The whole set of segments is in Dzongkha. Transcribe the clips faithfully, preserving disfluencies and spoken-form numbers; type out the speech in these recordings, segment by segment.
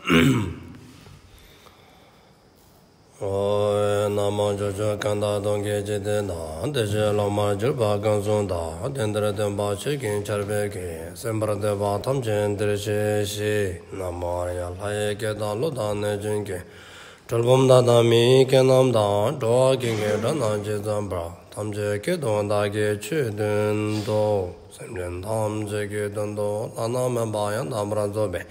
ཨོ། ན་མོ། ཕྱོགས་བཅུ་གང་དག་སྟོང་གི་འཇིག་རྟེན་དང་། དེ་བཞིན་ལོག་པར་གྱུར་པ་གང་བཞུགས་དང་། དེང་འདིར་སྟོན་པ་ཆོས་ཀྱི་ཆར་འབེབས་ཀྱིས། གསན་པར་འདོད་པ་ཐམས་ཅད་འདིར་གཤེགས་ཤིག། ན་མོ་ཨཱརྱ། ལྷ་ཡི་སྐད་དང་ཀླུ་དང་གནོད་སྦྱིན་སྐད། གྲུལ་བུམ་དག་དང་མི་ཡི་སྐད་རྣམས་དང་། འགྲོ་བ་ཀུན་གྱི་སྒྲ་རྣམས་ཇི་ཙམ་པར། ཐམས་ཅད་སྐད་དུ་བདག་གིས་ཆོས་བསྟན་ཏོ། སེམས་ཅན་ཐམས་ཅད་ཀྱི་དོན་དུ་བླ་ན་མེད་པ་ཡང་དག་པར་རྫོགས་པའི་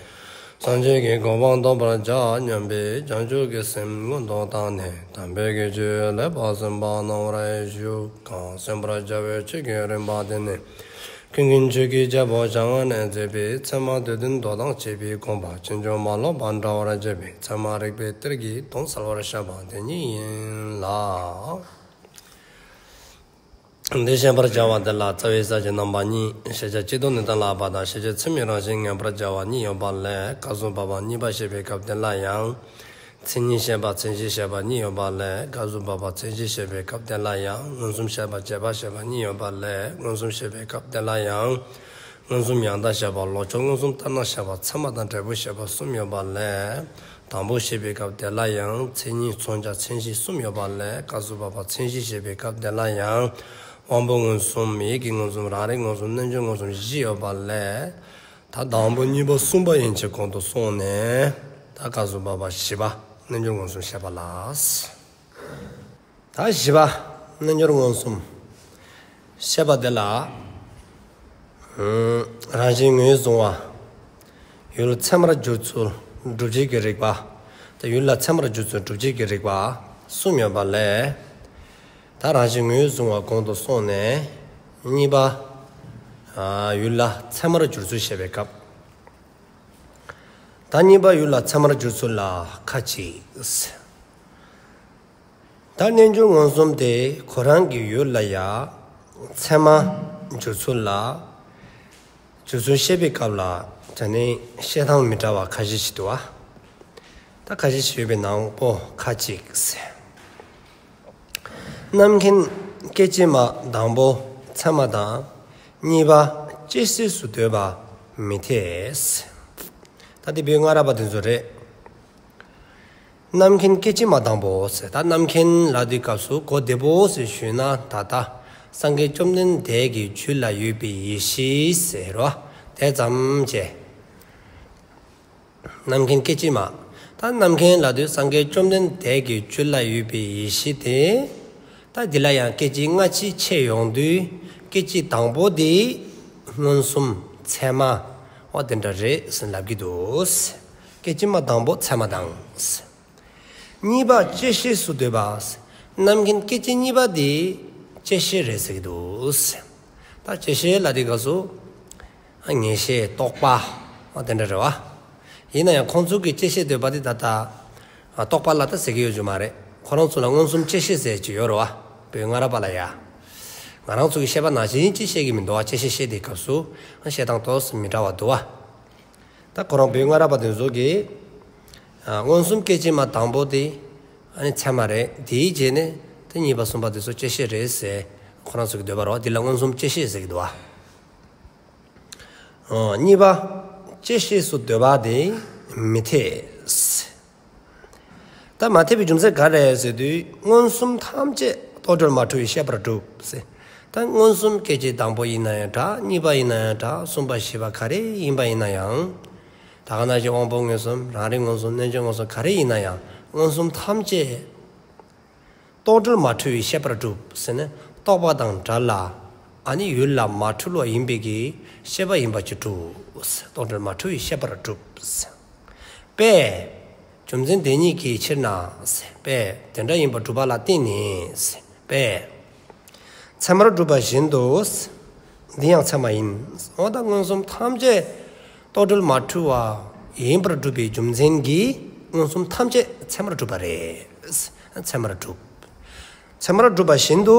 སངས་རྒྱས་ཀྱི་གོ་འཕང་ཐོབ་པར་བྱ་སྙམ་པའི་བྱང་ཆུབ་ཀྱི་སེམས་སྔོན་དུ་བཏང་ནས། དམ་པའི་གི་ཆོས་ལེགས་པར་གསན་པར་གནང་བར་ཞུ། གང་གསན་པར་བྱ་བའི་ཆོས་ཀྱི་རིམ་པ་དེ་ནི། ཀུན་མཁྱེན་ཆོས་ཀྱི་རྒྱལ་པོ་ཞལ་སྔ་ནས་མཛད་པའི་ཚད་མ་སྡེ་བདུན་མདོ་དང་བཅས་པའི་དགོངས་པ་ཕྱིན་ཅི་མ་ལོག་པར་འགྲེལ་བར་བྱེད་པའི་ཚད་མ་རིགས་པའི་གཏེར་གྱི་དོན་གསལ་བར་བཤད་པ་དེ་ཉིད་ཡིན་ལ། འདི་བཤད་པར་བྱ་བ་དེ་ལ་རྩ་བའི་ས་བཅད་རྣམ་པ་གཉིས། ཤེས་བྱ་སྤྱི་ལྡོག་ནས་གཏན་ལ་དབབ་པ་དང་། ཤེས་བྱེད་ཚད་མའི་རང་བཞིན་ངེས་པར་བྱ་བ་གཉིས་ཡོད་པ་ལས། སྐབས་སུ་བབ་པ་གཉིས་པ་བཤད་པའི་སྐབས་དེ་ལ་ཡང་། མཚན་ཉིད་བཤད་པ་མཚན་གཞི་བཤད་པ་གཉིས་ཡོད་པ་ལས། སྐབས་སུ་བབ་པ་མཚན་གཞི་བཤད་པའི་སྐབས་དེ་ལ་ཡང་། མངོན་སུམ་བཤད་པ་རྗེས་དཔག་བཤད་པ་གཉིས་ཡོད་པ་ལས། མངོན་སུམ་བཤད་པའི་སྐབས་དེ་ལ་ཡང་། མངོན་སུམ་ཡང་དག་བཤད་པ། ལོག་ཕྱོགས་མངོན་སུམ་ལྟར་སྣང་བཤད་པ། ཚད་མ་དང་འབྲས་བུ་བཤད་པ་གསུམ་ཡོད་པ་ལས། དང་པོ་བཤད་པའི་སྐབས་དེ་ལ་ཡང་། མཚན་ཉིད་མཚོན་བྱ་མཚན་གཞི་གསུམ་ཡོད་པ་ལས། སྐབས་སུ་བབ་པ་མཚན་གཞི་བཤད་པའི་སྐབས་དེ་ལ་ཡང་། དབང་པོ་མངོན་སུམ། ཡིད་ཀྱི་མངོན་སུམ། རང་རིག་མངོན་སུམ། རྣལ་འབྱོར་མངོན་སུམ་བཞི་ཡོད་པ་ལས། ད་དང་པོ་གཉིས་པ་གསུམ་པ་ཡན་ཆད་གོང་དུ་སོང་ནས། ད་སྐབས་སུ་བབ་པ་བཞི་པ་རྣལ་འབྱོར་མངོན་སུམ་བཤད་པ་ལ། ད་བཞི་པ་རྣལ་འབྱོར་མངོན་སུམ་བཤད་པ་དེ་ལ། རང་བཞིན་ངོས་བཟུང་བ། ཡུལ་ཚད་མར་འགྱུར་ཚུལ་སྒྲུབ་བྱེད་ཀྱི་རིགས་པ། ད་ཡུལ་ལ་ཚད་མར་འགྱུར་ཚུལ་སྒྲུབ་བྱེད་ཀྱི་རིགས་པ་གསུམ་ཡོད་པ་ལས། ད་རང་བཞིན་ངོས་བཟུང་བ་གོང་དུ་སོང་ནས། གཉིས་པ། ཨ་ཡུལ་ལ་ཚད་མར་འགྱུར་ཚུལ་བཤད་པའི་སྐབས། ད་གཉིས་པ་ཡུལ་ལ་ཚད་མར་འགྱུར་ཚུལ་ལ་ཁ་ཅིག། ད་རྣལ་འབྱོར་མངོན་སུམ་དེ་ཁོ་རང་གི་ཡུལ་ལ་ཡང་ཚད་མར་འགྱུར་ཚུལ་ལ། འགྱུར་ཚུལ་བཤད་པའི་སྐབས་ལ་དེ་ནི་བཤད་སྟངས་མི་འདྲ་བ་ཁ་ཤས་ཤིག་འདུག་པ། ད་ཁ་ཤས་ཤིག་ཡོད་པའི་ནང་པོ་ཁ་ཅིག་ཟེར། རྣམ་མཁྱེན་སྐད་ཅིག་མ་དང་པོ་ཚད་མ་དང་། གཉིས་པ་བཅད་ཤེས་སུ་འདོད་པ་མི་འཐད། ད་དེ་བོད་སྔ་རབས་པ་དེ་ཚོ་རེད། རྣམ་མཁྱེན་སྐད་ཅིག་མ་དང་པོ་ཟེར། ད་རྣམ་མཁྱེན་ལབ་དུས་སྐབས་སུ་གོ་བདེ་པོ་ཟེར་ཞུས་ན། ད་ལྟ་སངས་རྒྱས་བཅོམ་ལྡན་འདས་ཀྱི་རྒྱུད་ལ་ཡོད་པའི་ཡེ་ཤེས་ཟེར་བ་དེ་ཙམ་བྱས། རྣམ་མཁྱེན་སྐད་ཅིག་མ། ད་རྣམ་མཁྱེན་ལབ་དུས་སངས་རྒྱས་བཅོམ་ལྡན་འདས་ཀྱི་རྒྱུད་ལ་ཡོད་པའི་ཡེ་ཤེས་དེ། ད་འདི་ལ་ཡང་སྐད་ཅིག་སྔ་ཕྱི་ཕྱེ་ཡོང་དུས། སྐད་ཅིག་དང་པོ་དེ་མངོན་སུམ་ཚད་མ་འོ་དེ་འདྲ་རེད་ཟེར་ལབ་ཀྱི་འདུག། སྐད་ཅིག་མ་དང་པོ་ཚད་མ་དང་། གཉིས་པ་བཅད་ཤེས་སུ་འདོད་པ། རྣམ་མཁྱེན་སྐད་ཅིག་གཉིས་པ་དེ་བཅད་ཤེས་རེད་ཟེར་གྱི་འདུག། ད་བཅད་ཤེས་ལབ་དུས་སྐབས་སུ། ངེས་ཤེས་རྟོག་པ། འོ་དེ་འདྲ་རེད་པ། ཡིན་ན་ཡང་ཁོང་ཚོ་གི་བཅད་ཤེས་འདོད་པ་དེ་ད་ལྟ་རྟོག་པ་ལ་ད་ཟེར་གྱི་ཡོད་རྒྱུ་མ་རེད། ཁོ་རང་ཚོ་ལ་མངོན་སུམ་བཅད་ཤེས་ཟེར་གྱི་ཡོད་རེད་པ། བོད་སྔ་རབས་པ་ལ་ཡ། ང་རང་ཚོ་གི་བཤད་པ་ནང་བཞིན་ཅིག་བཤད་ཀྱི་མི་འདུག་པ། བཅད་ཤེས་བཤད་དུས་སྐབས་སུ་བཤད་སྟངས་ཏོག་ཙམ་མི་འདྲ་བ་འདུག་པ། ད་ཁོ་རང་བོད་སྔ་རབས་པ་དེ་ཚོ་གིས། ཨ་མངོན་སུམ་སྐད་ཅིག་མ་དང་པོ་དེ་ཨ་ནི་ཚད་མ་རེད། དེའི་རྗེས་ནས་དེ་གཉིས་པ་གསུམ་པ་དེ་ཚོ་བཅད་ཤེས་རེད་ཟེར་ཁོ་རང་ཚོ་གི་འདོད་པ་རེད་པ། དེ་ལ་མངོན་སུམ་བཅད་ཤེས་ཟེར་གྱི་འདུག་པ། ཨོ་གཉིས་པ་བཅད་ཤེས་སུ་འདོད་པ་དེ་མི་འཐད། ད་མ་འཐད་པའི་རྒྱུ་མཚན་ག་རེ་རེད་ཟེར་དུས། མངོན་སུམ་ཐམས་ཅད་རྟོག་བྲལ་མ་འཁྲུལ་བའི་ཤེས་པར་གྲུབ་ཟེར། ད་མངོན་སུམ་སྐད་ཅིག་དང་པོ་ཡིན་ན་ཡང་འདྲ། གཉིས་པ་ཡིན་ན་ཡང་འདྲ། གསུམ་པ་བཞི་པ་ག་རེ་ཡིན་པ་ཡིན་ན་ཡང་། ད་ག་ནང་བཞིན་དབང་པོ་མངོན་སུམ། རང་རིག་མངོན་སུམ། རྣལ་འབྱོར་མངོན་སུམ། ག་རེ་ཡིན་ན་ཡང་མངོན་སུམ་ཐམས་ཅད་རྟོག་བྲལ་མ་འཁྲུལ་བའི་ཤེས་པར་གྲུབ་ཟེར་ནས། རྟོག་པ་དང་བྲལ་ལ་ཨ་ནི་ཡུལ་ལ་མ་འཁྲུལ་བ་ཡིན་པའི་གི་ཤེས་པ་ཡིན་པ་ཅིག་གྲུབ། རྟོག་བྲལ་མ་འཁྲུལ་བའི་ཤེས་པར་གྲུབ། པས། རྒྱུ་མཚན་དེ་ཉིད་ཀྱི་ཕྱིར་ན། པས། དེ་འདྲ་ཡིན་པར་གྲུབ་པ་ལ་བརྟེན་ནས། པས། ཚད་མར་གྲུབ་པ་བཞིན་དུ། འདི་ཡང་ཚད་མ་ཡིན། འོ་ད་མངོན་སུམ་ཐམས་ཅད་རྟོག་བྲལ་མ་འཁྲུལ་བ་ཡིན་པར་གྲུབ་པའི་རྒྱུ་མཚན་གྱིས་མངོན་སུམ་ཐམས་ཅད་ཚད་མར་གྲུབ་པ་རེད། ཚད་མར་གྲུབ། ཚད་མར་གྲུབ་པ་བཞིན་དུ།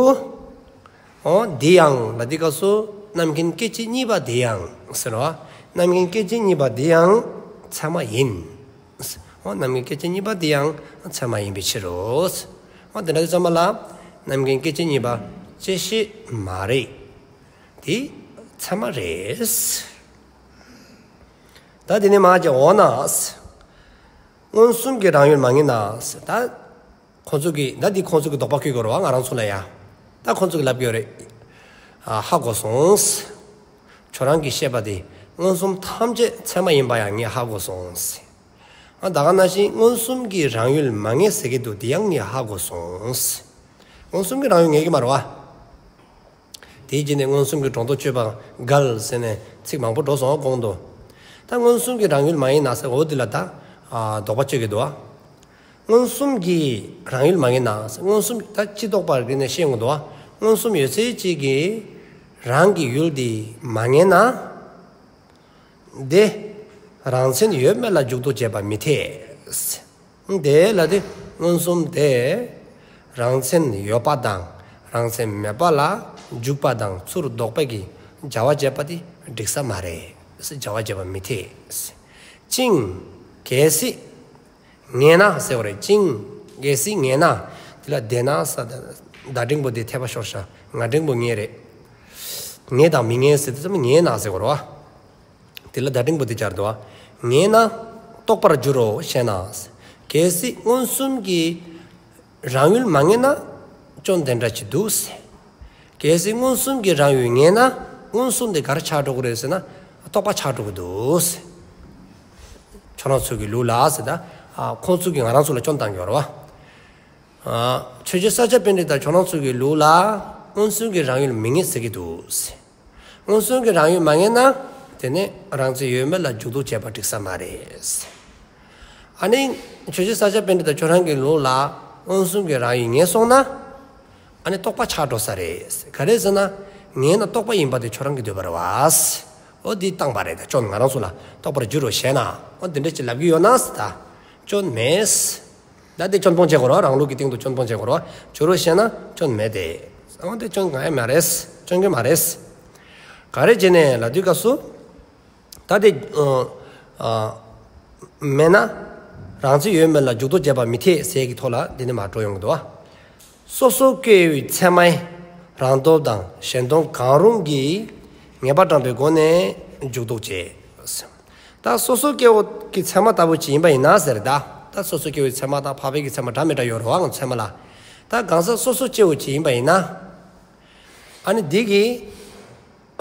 འོ་འདི་ཡང་ལ་འདི་སྐབས་སུ་རྣམ་མཁྱེན་སྐད་ཅིག་གཉིས་པ་འདི་ཡང་ཟེར་བ། རྣམ་མཁྱེན་སྐད་ཅིག་གཉིས་པ་འདི་ཡང་ཚད་མ་ཡིན། འོ་རྣམ་མཁྱེན་སྐད་ཅིག་གཉིས་པ་འདི་ཡང་ཚད་མ་ཡིན་པའི་ཕྱིར་རོ། འོ་དེ་འདྲ་དུས་ཙམ་པ་ལ་རྣམ་མཁྱེན་སྐད་ཅིག་གཉིས་པ་བཅད་ཤེས་མ་རེད། དེ་ཚད་མ་རེད། ད་དེ་ནས་མར་ཀྱང་འོ་ན། མངོན་སུམ་གྱི་རང་ཡུལ་མ་ངེས་ན། ད་ཁོང་ཚོ་གིས་ད་འདི་ཁོང་ཚོ་གིས་དོགས་པ་བཀོད་དགོས་རེད་བ། ང་རང་ཚོ་ལ་ཡ། ད་ཁོང་ཚོ་གིས་ལབ་ཀྱི་ཡོད་རེད། ཨ། ཧ་གོ་སོང་། ཁྱོད་རང་གིས་བཤད་པ་དེ་མངོན་སུམ་ཐམས་ཅད་ཚད་མ་ཡིན་པ་ཡང་ངས་ཧ་གོ་སོང་། ཨ། ད་ག་ནང་བཞིན་མངོན་སུམ་གྱི་རང་ཡུལ་མ་ངེས་ཟེར་གྱི་འདུག། དེ་ཡང་ངས་ཧ་གོ་སོང་། མངོན་སུམ་གྱི་རང་ཡུལ་ངེས་ཀྱི་མ་རེད་བ། དེའི་རྗེས་ནས་མངོན་སུམ་གྱི་སྒྲོ་འདོགས་གཅོད་པ་འགལ་ཟེར་ནས་ཚིག་མང་པོ་འགྲོ་སོང་གོང་དུ། ད་མངོན་སུམ་གྱི་རང་ཡུལ་མ་ཡིན་ན་ཟེར་འོ་འདི་ལ་ད། ཨ། དོགས་པ་གཅོད་ཀྱི་འདུག་བ། མངོན་སུམ་གྱི་རང་ཡུལ་མ་ངེས་ན་ཟེར། མངོན་སུམ་ད་སྤྱི་ལྡོག་པར་གྱི་ནས་བཤད་ཡོང་གི་འདུག་བ། མངོན་སུམ་ཡོད་ཚད་ཅིག་གི་རང་གི་ཡུལ་འདི་མ་ངེས་ན། དེ་རང་མཚན་ཡོད་མེད་ལ་འཇུག་ལྡོག་བྱེད་པ་མི་འཐད། དེ་ལ་དེ་མངོན་སུམ་དེ་རང་མཚན་ཡོད་པ་དང་རང་མཚན་མེད་པ་ལ་འཇུག་པ་དང་ཚུར་ལྡོག་པའི་གི་བྱ་བ་བྱེད་པ་དེ་འགྲིག་ས་མ་རེད། བྱ་བ་བྱེད་པ་མི་འཐད། ཅིང་། གལ་སྲིད་ངེས་ན་ཟེར་བ་རེད། ཅིང་། གལ་སྲིད་ངེས་ན། དེ་ལ་དེས་ན་ས་ད་འགྲེང་བུ་དེ་འཐད་པ་ཤོར་ཤག། ང་འགྲེང་བུ་ངེས་རེད། ངེས་དང་མི་ངེས་ཟེར་དུས་ཙམ་ངེས་ན་ཟེར་བ་རེད་བ། དེ་ལ་ད་འགྲེང་བུ་དེ་སྦྱར་འདུག་བ། ངེས་ན་རྟོགས་པར་འགྱུར་རོ་ཞེ་ན། གལ་སྲིད་མངོན་སུམ་གྱི་རང་ཡུལ་མ་ངེས་ན་སྐྱོན་དེ་འདྲ་ཅིག་འདུག་ཟེར། གལ་སྲིད་མངོན་སུམ་གྱི་རང་ཡུལ་ངེས་ན་མངོན་སུམ་དེ་ག་རེ་ཆགས་འགྲོ་གི་རེད་ཟེར་ན་རྟོག་པ་ཆགས་འགྲོ་གི་འདུག་ཟེར། ཁྱོད་རང་ཚོ་གི་ལུགས་ལ་ཟེར་ད། ཨ། ཁོང་ཚོ་གིས་ང་རང་ཚོ་ལ་སྐྱོན་བཏང་གི་ཡོད་རེད་བ། ཨ། ཆོས་རྗེ་ས་སྐྱ་པཎྜི་ཏ་ཁྱོད་རང་ཚོ་གི་ལུགས་ལ་མངོན་སུམ་གྱི་རང་ཡུལ་མི་ངེས་ཟེར་གྱི་འདུག་ཟེར། མངོན་སུམ་གྱི་རང་ཡུལ་མ་ངེས་ན། དེ་ནས་རང་མཚན་ཡོད་མེད་ལ་འཇུག་ལྡོག་བྱེད་པ་འགྲིག་ས་མ་རེད། ཨ་ནི་ཆོས་རྗེ་ས་སྐྱ་པཎྜི་ཏ་ཁྱོད་རང་གི་ལུགས་ལ་མངོན་སུམ་གྱི་རང་ཡུལ་ངེས་སོང་ན། ཨ་ནི་རྟོག་པ་ཆགས་འགྲོ་ས་རེད། ག་རེ་ཟེར་ན། ངེས་ན་རྟོག་པ་ཡིན་པ་དེ་ཁྱོད་རང་གི་འདོད་པ་རེད་བ། འོ་འདི་བཏང་པ་རེད་ད། སྐྱོན་ང་རང་ཚོ་ལ་རྟོགས་པར་འགྱུར་རོ་ཞེ་ན། འོ་འདི་འདྲ་ཅིག་ལབ་ཀྱི་ཡོད་ན་ཟེར་ད། སྐྱོན་མེད། ད་དེ་སྐྱོན་སྤོང་བྱེད་དགོས་རོ། རང་ལུགས་ཀྱི་སྟེང་དུ་སྐྱོན་སྤོང་བྱེད་དགོས་རོ། འགྱུར་རོ་ཞེ་ན་སྐྱོན་མེད་དེ། འོ་དེ་སྐྱོན་གང་ཡང་མ་རེད། སྐྱོན་གྱི་མ་རེད། ག་རེ་བྱས་ནས་ལབ་དུས་སྐབས་སུ། ད་དེ། ཨ། ཨ། མེད་ན། རང་མཚན་ཡོད་མེད་ལ་འཇུག་ལྡོག་བྱེད་པ་མི་འཐད་ཟེར་གྱི་ཐོག་ལ་འདི་ནས་མར་འགྲོ་ཡོང་གི་འདུག་བ། སོ་སོ་སྐྱེ་བོའི་ཚད་མའི་རང་སྟོབས་དང་གཞན་སྟོབས་གང་རུང་གིས་ངེས་པ་དྲངས་པའི་སྒོ་ནས་འཇུག་ལྡོག་བྱེད། ད་སོ་སོ་སྐྱེ་བོ་གི་ཚད་མ་ལྟ་བུ་ཅིག་ཡིན་པ་ཡིན་ན་ཟེར་ད། ད་སོ་སོ་སྐྱེ་བོའི་ཚད་མ་དང་འཕགས་པའི་གི་ཚད་མ་འདྲ་མི་འདྲ་ཡོད་རེད་བ། ང་ཚོ་ཚད་མ་ལ། ད་གང་ཟག་སོ་སོ་སྐྱེ་བོ་ཅིག་ཡིན་པ་ཡིན་ན། ཨ་ནི་འདི་གི་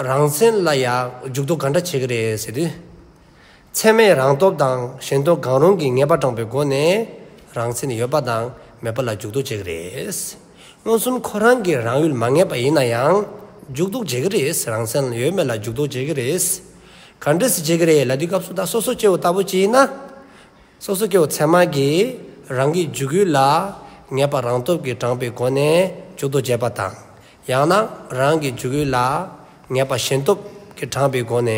རང་མཚན་ལ་ཡང་འཇུག་ལྡོག་ག་འདྲ་བྱེད་ཀྱི་རེད་ཟེར་དུས། ཚད་མའི་རང་སྟོབས་དང་གཞན་སྟོབས་གང་རུང་གིས་ངེས་པ་དྲངས་པའི་སྒོ་ནས་རང་མཚན་ཡོད་པ་དང་མེད་པ་ལ་འཇུག་ལྡོག་བྱེད་ཀྱི་རེད། མངོན་སུམ་ཁོ་རང་གི་རང་ཡུལ་མ་ངེས་པ་ཡིན་ན་ཡང་འཇུག་ལྡོག་བྱེད་ཀྱི་རེད། རང་མཚན་ཡོད་མེད་ལ་འཇུག་ལྡོག་བྱེད་ཀྱི་རེད། ག་འདྲས་སེ་བྱེད་ཀྱི་རེད་ལབ་དུས་སྐབས་སུ་ད་སོ་སོ་སྐྱེ་བོ་ལྟ་བུ་ཅིག་ཡིན་ན། སོ་སོ་སྐྱེ་བོ་ཚད་མ་གིས་རང་གི་འཇུག་ཡུལ་ལ་ངེས་པ་རང་སྟོབས་ཀྱིས་དྲངས་པའི་སྒོ་ནས་འཇུག་ལྡོག་བྱེད་པ་དང་། ཡང་ན་རང་གི་འཇུག་ཡུལ་ལ་ངེས་པ་གཞན་སྟོབས་ཀྱིས་དྲངས་པའི་སྒོ་ནས་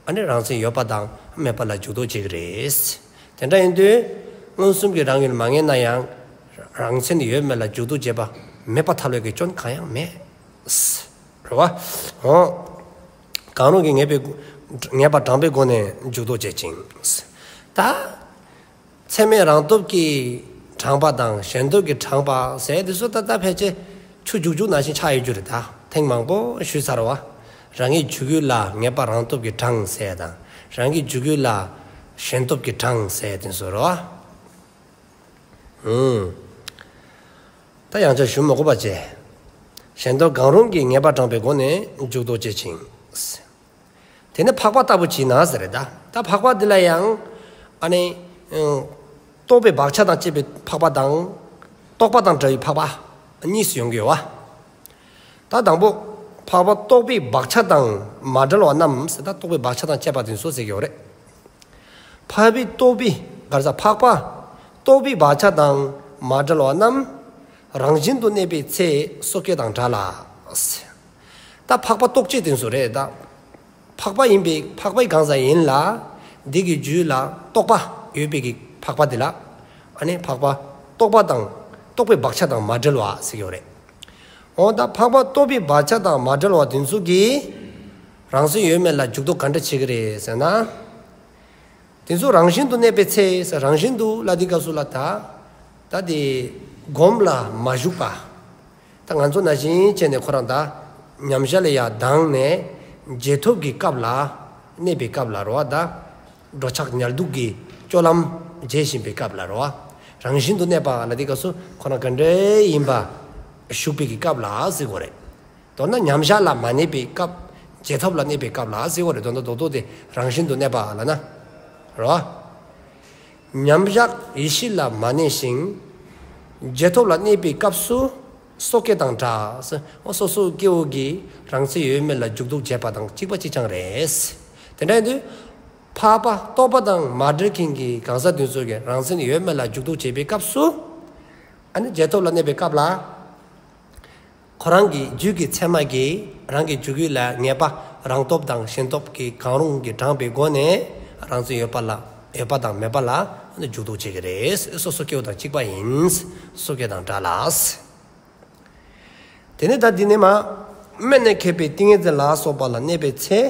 ཨ་ནི་རང་མཚན་ཡོད་པ་དང་མེད་པ་ལ་འཇུག་ལྡོག་བྱེད་ཀྱི་རེད། དེ་འདྲ་ཡིན་དུས་མངོན་སུམ་གྱི་རང་ཡུལ་མ་ངེས་ན་ཡང་རང་མཚན་ཡོད་མེད་ལ་འཇུག་ལྡོག་བྱེད་པ་མེད་པར་ཐལ་བའི་གི་སྐྱོན་གང་ཡང་མེད། རེད་བ། འོ། གང་རུང་གིས་ངེས་པའི་ངེས་པ་དྲངས་པའི་སྒོ་ནས་འཇུག་ལྡོག་བྱེད་ཅིང་། ད། ཚད་མའི་རང་སྟོབས་ཀྱིས་དྲངས་པ་དང་གཞན་སྟོབས་ཀྱིས་དྲངས་པ་ཟེར་དེ་ཚོ་ད་ལྟ་ཕལ་ཆེར་ཆུ་རྒྱུག་རྒྱུག་ནང་བཞིན་ཆགས་ཡོད་རྒྱུ་རེད་ད། ཐེངས་མང་པོ་ཞུས་ཚར་བ། རང་གི་འཇུག་ཡུལ་ལ་ངེས་པ་རང་སྟོབས་ཀྱིས་དྲངས་ཟེར་དང་། རང་གི་འཇུག་ཡུལ་ལ་གཞན་སྟོབས་ཀྱིས་དྲངས་ཟེར་དེ་ཚོ་རེད་བ། ཨུམ། ད་ཡང་བསྐྱར་ཞུ་མ་དགོས་པ་བྱས། གཞན་སྟོབས་གང་རུང་གིས་ངེས་པ་དྲངས་པའི་སྒོ་ནས་འཇུག་ལྡོག་བྱེད་ཅིང་། དེ་ནས་འཕགས་པ་ལྟ་བུ་ཅིག་ན་ཟེར་རེད་ད། ད་འཕགས་པ་འདི་ལ་ཡང་ཨ་ནི་ཨང་། རྟོག་པའི་བག་ཆགས་དང་བཅས་པའི་འཕགས་པ་དང་། རྟོག་པ་དང་བྲལ་བའི་འཕགས་པ་གཉིས་སུ་ཡོང་གི་ཡོད་བ། ད་དང་པོ་འཕགས་པ་རྟོག་པའི་བག་ཆགས་དང་མ་བྲལ་བ་རྣམས་ཟེར། ད་རྟོག་པའི་བག་ཆགས་དང་བཅས་པ་དེ་ཚོ་ཟེར་གྱི་ཡོད་རེད། འཕགས་པའི་རྟོག་པའི་ག་རེ་ཟ་འཕགས་པ་རྟོག་པའི་བག་ཆགས་དང་མ་བྲལ་བ་རྣམས་རང་བཞིན་དུ་གནས་པའི་ཚེ་སོ་སྐྱེ་དང་འདྲ་ལ། ད་འཕགས་པ་རྟོག་བཅས་དེ་ཚོ་རེད་ད། འཕགས་པ་ཡིན་པའི་འཕགས་པའི་གང་ཟག་ཡིན་ལ། འདི་གི་རྒྱུད་ལ་རྟོག་པ་ཡོད་པའི་གི་འཕགས་པ་དེ་ལ། ཨ་ནི་འཕགས་པ་རྟོག་པ་དང་རྟོག་པའི་བག་ཆགས་དང་མ་བྲལ་བ་ཟེར་གྱི་ཡོད་རེད། འོ་ད་འཕགས་པ་རྟོག་པའི་བག་ཆགས་དང་མ་བྲལ་བ་དེ་ཚོ་གིས་རང་མཚན་ཡོད་མེད་ལ་འཇུག་ལྡོག་ག་འདྲ་བྱེད་ཀྱི་རེད་ཟེར་ན། དེ་ཚོ་རང་བཞིན་དུ་གནས་པའི་ཚེ་ཟེར། རང་བཞིན་དུ་ལ་འདི་སྐབས་སུ་ལ་ད། ད་དེ་སྒོམ་ལ་མ་ཞུགས་པ། ད་ང་ཚོ་ནང་བཞིན་བྱས་ནས་ཁོ་རང་ད་ཉམས་བཞག་ལ་ཡ་སྡང་ནས་རྗེས་ཐོབ་ཀྱི་སྐབས་ལ་གནས་པའི་སྐབས་ལ་རེད་བ། ད་འགྲོ་འཆག་ཉལ་འདུག་གི་སྤྱོད་ལམ་ བྱེད་བཞིན་པའི་སྐབས་ལ་རེད་བ། རང་བཞིན་དུ་གནས་པ་ལ་དེའི་སྐབས་སུ་ཁོ་ན་ག་འདྲ་ཡིན་པ་ཞུགས་པའི་གི་སྐབས་ལ་ཟེར་གོ་རེད། མདོར་ན་མཉམ་བཞག་ལ་མ་གནས་པའི་སྐབས། རྗེས་ཐོབ་ལ་གནས་པའི་སྐབས་ལ་ཟེར་གོ་རེད། མདོར་ན་རྡོག་རྡོག་དེ་རང་བཞིན་དུ་གནས་པ་ལ་ན། རེད་བ། མཉམ་བཞག་ཡེ་ཤེས་ལ་མ་གནས་ཤིང་། རྗེས་ཐོབ་ལ་གནས་པའི་སྐབས་སུ། སོ་སྐྱེ་དང་འདྲ། སོ་སོ་སྐྱེ་བོ་གིས་རང་མཚན་ཡོད་མེད་ལ་འཇུག་ལྡོག་བྱེད་པ་དང་གཅིག་པ་གཅིག་རྐྱང་རེད། དེ་འདྲ་ཡིན་དུས། འཕགས་པ་རྟོག་པ་དང་མ་བྲལ་མཁན་གྱི་གང་ཟག་དེ་ཚོ་གིས་རང་མཚན་ཡོད་མེད་ལ་འཇུག་ལྡོག་བྱེད་པའི་སྐབས་སུ། ཨ་ནི་རྗེས་ཐོབ་ལ་གནས་པའི་སྐབས་ལ། ཁོ་རང་གི་རྒྱུད་ཀྱི་ཚད་མ་གིས་རང་གི་འཇུག་ཡུལ་ལ་ངེས་པ་རང་སྟོབས་དང་གཞན་སྟོབས་ཀྱི་གང་རུང་གིས་དྲངས་པའི་སྒོ་ནས་རང་མཚན་ཡོད་པ་ལ་ཡོད་པ་དང་མེད་པ་ལ་འཇུག་ལྡོག་བྱེད་ཀྱི་རེད། སོ་སོ་སྐྱེ་བོ་དང་གཅིག་པ་ཡིན། སོ་སྐྱེ་དང་འདྲ་ལ། དེ་ནས་ད་འདི་ནས་མ། སྨོན་ནས་མཁས་པའི་ཏིང་ངེ་འཛིན་ལ་སོགས་པ་ལ་གནས་པའི་ཚེ།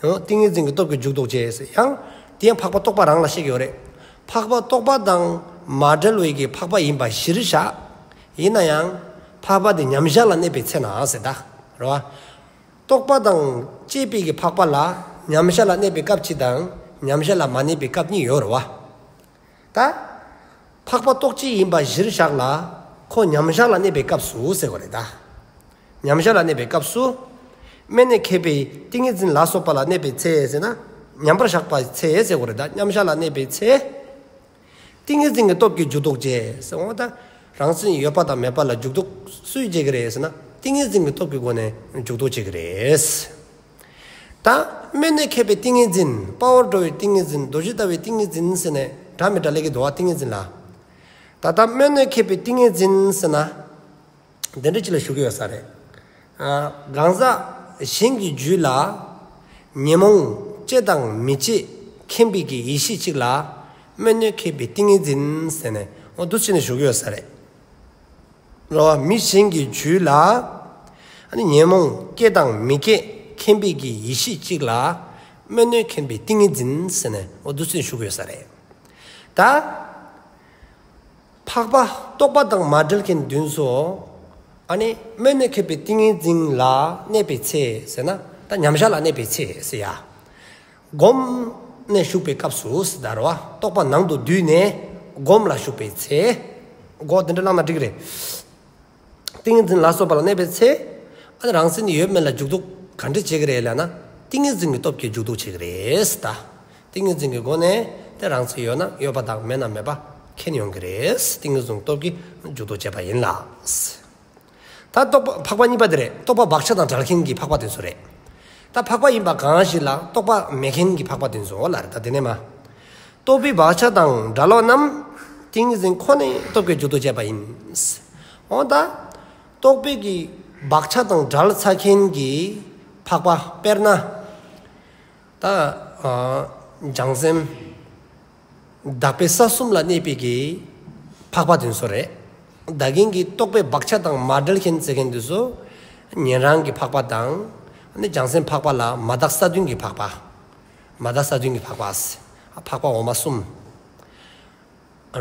ཡང་ཏིང་ངེ་འཛིན་གྱི་སྟོབས་ཀྱིས་འཇུག་ལྡོག་བྱེད་ཟེར། ཡང་། དེ་ཡང་འཕགས་པ་རྟོག་པ་རང་ལ་བཤད་ཀྱི་ཡོད་རེད། འཕགས་པ་རྟོག་པ་དང་མ་བྲལ་བའི་གི་འཕགས་པ་ཡིན་པ་གཞིར་བཞག། ཡིན་ན་ཡང་། འཕགས་པ་དེ་མཉམ་བཞག་ལ་གནས་པའི་ཚེ་ན་ཟེར་ད། རེད་བ། རྟོག་པ་དང་བཅས་པའི་གི་འཕགས་པ་ལ་མཉམ་བཞག་ལ་གནས་པའི་སྐབས་གཅིག་དང་མཉམ་བཞག་ལ་མ་གནས་པའི་སྐབས་གཉིས་ཡོད་རེད་བ། ད། འཕགས་པ་རྟོག་བཅས་ཡིན་པ་གཞིར་བཞག་ལ། ཁོ་མཉམ་བཞག་ལ་གནས་པའི་སྐབས་སུ་ཟེར་གོ་རེད་ད། མཉམ་བཞག་ལ་གནས་པའི་སྐབས་སུ། སྨོན་ནས་མཁས་པའི་ཏིང་ངེ་འཛིན་ལ་སོགས་པ་ལ་གནས་པའི་ཚེ་ཟེར་ན། མཉམ་པར་བཞག་པའི་ཚེ་ཟེར་གོ་རེད་ད། མཉམ་བཞག་ལ་གནས་པའི་ཚེ། ཏིང་ངེ་འཛིན་གྱི་སྟོབས་ཀྱིས་འཇུག་ལྡོག་བྱེད་ཟེར་འོ་ད། རང་མཚན་ཡོད་པ་དང་མེད་པ་ལ་འཇུག་ལྡོག་སུས་བྱེད་ཀྱི་རེད་ཟེར་ན། ཏིང་ངེ་འཛིན་གྱི་སྟོབས་ཀྱི་སྒོ་ནས་འཇུག་ལྡོག་བྱེད་ཀྱི་རེད། ད་སྨོན་ནས་མཁས་པའི་ཏིང་ངེ་འཛིན། དཔའ་བར་འགྲོ་བའི་ཏིང་ངེ་འཛིན། རྡོ་རྗེ་ལྟ་བུའི་ཏིང་ངེ་འཛིན་ཟེར་ནས་འདྲ་མི་འདྲ་ལབ་ཀྱི་འདུག་བ། ཏིང་ངེ་འཛིན་ལ། ད་ལྟ་སྨོན་ནས་མཁས་པའི་ཏིང་ངེ་འཛིན་ཟེར་ན། དེ་འདྲ་ཅིག་ལ་ཞུ་གི་ཡོད་ས་རེད། ཨ། གང་ཟག་གཞན་གྱི་རྒྱུད་ལ་ཉོན་མོངས་སྐྱེ་དང་མི་སྐྱེ་མཁྱེན་པའི་གི་ཡེ་ཤེས་གཅིག་ལ་སྨོན་ནས་མཁས་པའི་ཏིང་ངེ་འཛིན་ཟེར་ནས་འོ་འདུག་སེ་ནས་ཞུ་གི་ཡོད་ས་རེད། རོ། མི་གཞན་གྱི་རྒྱུད་ལ་ཨ་ནི་ཉོན་མོངས་སྐྱེ་དང་མི་སྐྱེ་མཁྱེན་པའི་གི་ཡེ་ཤེས་གཅིག་ལ་སྨོན་ནས་མཁས་པའི་ཏིང་ངེ་འཛིན་ཟེར་ནས་འོ་འདུག་སེ་ཞུ་གི་ཡོད་ས་རེད། ད། འཕགས་པ་རྟོག་པ་དང་མ་བྲལ་མཁན་དེ་ཚོ། ཨ་ནི་སྨོན་ནས་མཁས་པའི་ཏིང་ངེ་འཛིན་ལ་གནས་པའི་ཚེ་ཟེར་ན་ད་མཉམ་བཞག་ལ་གནས་པའི་ཚེ་ཟེར་ཡ། སྒོམ་ནས་ཞུགས་པའི་སྐབས་སུ་ཟེར་ད་རོ། རྟོག་པ་ནང་དུ་བསྡུས་ནས་སྒོམ་ལ་ཞུགས་པའི་ཚེ། སྒོམ་དེ་འདྲ་བླངས་ན་འགྲིག་གི་རེད། ཏིང་ངེ་འཛིན་ལ་སོགས་པ་ལ་གནས་པའི་ཚེ། ཨ་ནི་རང་མཚན་ཡོད་མེད་ལ་འཇུག་ལྡོག་ག་འདྲ་བྱེད་ཀྱི་རེད་ལབ་ན། ཏིང་ངེ་འཛིན་གྱི་སྟོབས་ཀྱིས་འཇུག་ལྡོག་བྱེད་ཀྱི་རེད་ད། ཏིང་ངེ་འཛིན་གྱི་སྒོ་ནས་དེ་རང་མཚན་ཡོད་ན་ཡོད་པ་དང་མེད་ན་མེད་པ་མཁྱེན་ཡོང་གི་རེད། ཏིང་ངེ་འཛིན་སྟོབས་ཀྱིས་འཇུག་ལྡོག་བྱེད་པ་ཡིན་ལ། ད་རྟོག་པ་འཕགས་པ་གཉིས་པ་དེ་རེད། རྟོག་པ་བག་ཆགས་དང་བྲལ་མཁན་གྱི་འཕགས་པ་དེ་ཚོ་རེད། ད་འཕགས་པ་ཡིན་པ་གང་ཞིག་ལ་རྟོག་པ་མེད་མཁན་གྱི་འཕགས་པ་དེ་ཚོ་ལ་རེད། ད་དེ་ནས་མ། རྟོག་པའི་བག་ཆགས་དང་བྲལ་བ་རྣམས་ཏིང་ངེ་འཛིན་ཁོ་ནའི་སྟོབས་ཀྱིས་འཇུག་ལྡོག་བྱེད་པ་ཡིན། འོ་ད། རྟོག་པའི་གི་བག་ཆགས་དང་བྲལ་ཚར་མཁན་གྱི་འཕགས་པ་དཔེར་ན། ད། ཨ། བྱང་སེམས། དག་པའི་ས་གསུམ་ལ་གནས་པའི་གི་འཕགས་པ་དེ་ཚོ་རེད། ད་གིན་གྱི་རྟོག་པའི་བག་ཆགས་དང་མ་བྲལ་མཁན་ཟེར་མཁན་དེ་ཚོ། ཉན་རང་གི་འཕགས་པ་དང་། ཨ་ནི་བྱང་སེམས་འཕགས་པ་ལ་མ་དག་ས་བདུན་གྱི་འཕགས་པ། མ་དག་ས་བདུན་གྱི་འཕགས་པ། འཕགས་པ་འོག་མ་གསུམ།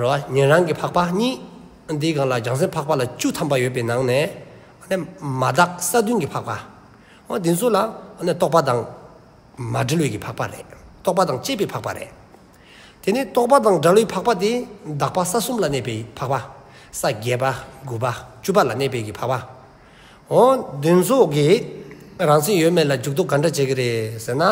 རོ། ཉན་རང་གི་འཕགས་པ་གཉིས། འདིའི་སྒང་ལ་བྱང་སེམས་འཕགས་པ་ལ་བཅུ་ཐམ་པ་ཡོད་པའི་ནང་ནས། ཨ་ནི་མ་དག་ས་བདུན་གྱི་འཕགས་པ། འོ་འདི་ཚོ་ལ་ཨ་ནི་རྟོག་པ་དང་མ་བྲལ་བའི་གི་འཕགས་པ་རེད། རྟོག་པ་དང་བཅས་པའི་འཕགས་པ་རེད། དེ་ནས་རྟོག་པ་དང་བྲལ་བའི་འཕགས་པ་དེ་དག་པ་ས་གསུམ་ལ་གནས་པའི་འཕགས་པ། ས་བརྒྱད་པ། དགུ་པ། བཅུ་པ་ལ་གནས་པའི་གི་འཕགས་པ། འོ་འདི་ཚོ་གིས་རང་མཚན་ཡོད་མེད་ལ་འཇུག་ལྡོག་ག་འདྲ་བྱེད་ཀྱི་རེད་ཟེར་ན།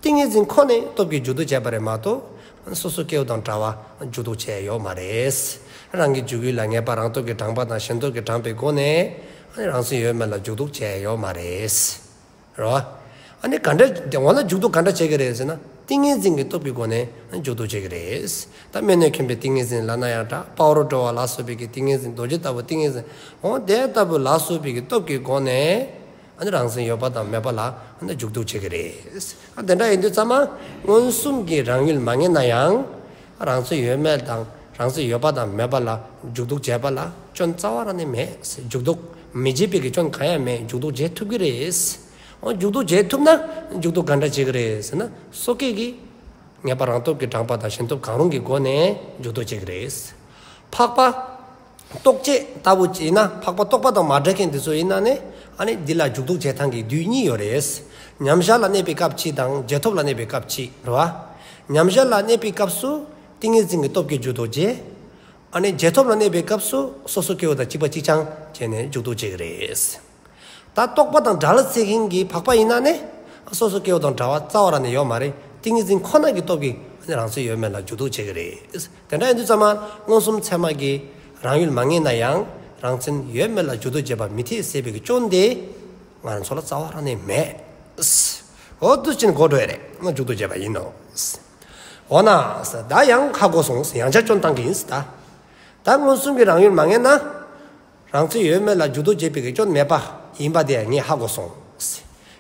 ཏིང་ངེ་འཛིན་ཁོ་ནའི་སྟོབས་ཀྱིས་འཇུག་ལྡོག་བྱེད་པ་རེད་མ་གཏོགས། སོ་སོ་སྐྱེ་བོ་དང་འདྲ་བ་འཇུག་ལྡོག་བྱེད་ཡོད་མ་རེད། རང་གི་འཇུག་ཡུལ་ལ་ངེས་པ་རང་སྟོབས་ཀྱིས་དྲངས་པ་དང་གཞན་སྟོབས་ཀྱིས་དྲངས་པའི་སྒོ་ནས། རང་མཚན་ཡོད་མེད་ལ་འཇུག་ལྡོག་བྱེད་ཡོད་མ་རེད། རོ། ཨ་ནི་ག་འདྲ་འོ་ན་འཇུག་ལྡོག་ག་འདྲ་བྱེད་ཀྱི་རེད་ཟེར་ན། ཏིང་ངེ་འཛིན་གྱི་སྟོབས་ཀྱི་སྒོ་ནས་འཇུག་ལྡོག་བྱེད་ཀྱི་རེད། ད་སྨོན་ནས་མཁྱེན་པའི་ཏིང་ངེ་འཛིན་ལབ་ན་ཡང་འདྲ། དཔའ་བར་འགྲོ་བ་ལ་སོགས་པའི་གི་ཏིང་ངེ་འཛིན། རྡོ་རྗེ་ལྟ་བུ་ཏིང་ངེ་འཛིན། འོ་དེ་ལྟ་བུ་ལ་སོགས་པའི་གི་སྟོབས་ཀྱི་སྒོ་ནས། ཨ་ནི་རང་མཚན་ཡོད་པ་དང་མེད་པ་ལ་ཨ་ནི་འཇུག་ལྡོག་བྱེད་ཀྱི་རེད། ཨ་དེ་འདྲ་ཡིན་དུས་ཙམ་མ་མངོན་སུམ་གྱིས་རང་ཡུལ་མ་ངེས་ན་ཡང་། རང་མཚན་ཡོད་མེད་དང་རང་མཚན་ཡོད་པ་དང་མེད་པ་ལ་འཇུག་ལྡོག་བྱེད་པ་ལ་སྐྱོན་རྩ་བ་རང་ནས་མེད། འཇུག་ལྡོག་མི་བྱེད་པའི་གི་སྐྱོན་གང་ཡང་མེད། འཇུག་ལྡོག་བྱེད་ཐུབ་ཀྱི་རེད། འོ་འཇུག་ལྡོག་བྱེད་ཐུབ་ན་འཇུག་ལྡོག་ག་འདྲ་བྱེད་ཀྱི་རེད་ཟེར་ན། སོ་སྐྱེ་གི་ངེས་པ་རང་སྟོབས་ཀྱིས་དྲངས་པ་དང་གཞན་སྟོབས་གང་རུང་གི་སྒོ་ནས་འཇུག་ལྡོག་བྱེད་ཀྱི་རེད། འཕགས་པ་རྟོག་བཅས་ལྟ་བུ་ཅིག་ཡིན་ན། འཕགས་པ་རྟོག་པ་དང་མ་བྲལ་མཁན་དེ་ཚོ་ཡིན་ན་ནི། ཨ་ནི་འདི་ལ་འཇུག་ལྡོག་བྱེད་སྟངས་ཀྱི་དུས་གཉིས་ཡོད་རེད། མཉམ་བཞག་ལ་གནས་པའི་སྐབས་གཅིག་དང་རྗེས་ཐོབ་ལ་གནས་པའི་སྐབས་གཅིག་རེད་བ། མཉམ་བཞག་ལ་གནས་པའི་སྐབས་སུ། ཏིང་ངེ་འཛིན་གྱི་སྟོབས་ཀྱིས་འཇུག་ལྡོག་བྱེད། ཨ་ནི་རྗེས་ཐོབ་ལ་གནས་པའི་སྐབས་སུ་སོ་སོ་སྐྱེ་བོ་དང་གཅིག་པ་གཅིག་རྐྱང་བྱས་ནས་འཇུག་ལྡོག་བྱེད་ཀྱི་རེད། ད་རྟོག་པ་དང་བྲལ་ཟེར་མཁན་གྱི་འཕགས་པ་ཡིན་ན་ནི་སོ་སོ་སྐྱེ་བོ་དང་བྲལ་བ་རྩ་བ་རང་ནས་ཡོད་མ་རེད། ཏིང་ངེ་འཛིན་ཁོ་ན་གི་སྟོབས་ཀྱིས་རང་མཚན་ཡོད་མེད་ལ་འཇུག་ལྡོག་བྱེད་ཀྱི་རེད། དེ་འདྲ་ཡིན་དུས་ཙམ་པ་མངོན་སུམ་ཚད་མ་གིས་རང་ཡུལ་མ་ངེས་ན་ཡང་རང་མཚན་ཡོད་མེད་ལ་འཇུག་ལྡོག་བྱེད་པ་མི་འཐད་ཟེར་བའི་གི་སྐྱོན་དེ་ང་རང་ཚོ་ལ་རྩ་བ་རང་ནས་མེད། འོ་དུས་ཕྱིན་གོ་འགྲོ་ཡ་རེད། ང་འཇུག་ལྡོག་བྱེད་པ་ཡིན་ནོ། འོ་ན་ད་ཡང་ཧ་གོ་སོང་། ཡང་བསྐྱར་སྐྱོན་བཏང་གི་ཡིན་ད། ད་མངོན་སུམ་གྱིས་རང་ཡུལ་མ་ངེས་ན། རང་མཚན་ཡོད་མེད་ལ་འཇུག་ལྡོག་བྱེད་པའི་གི་སྐྱོན་མེད་པ་ཡིན་པ་དེ་ངས་ཧ་གོ་སོང་།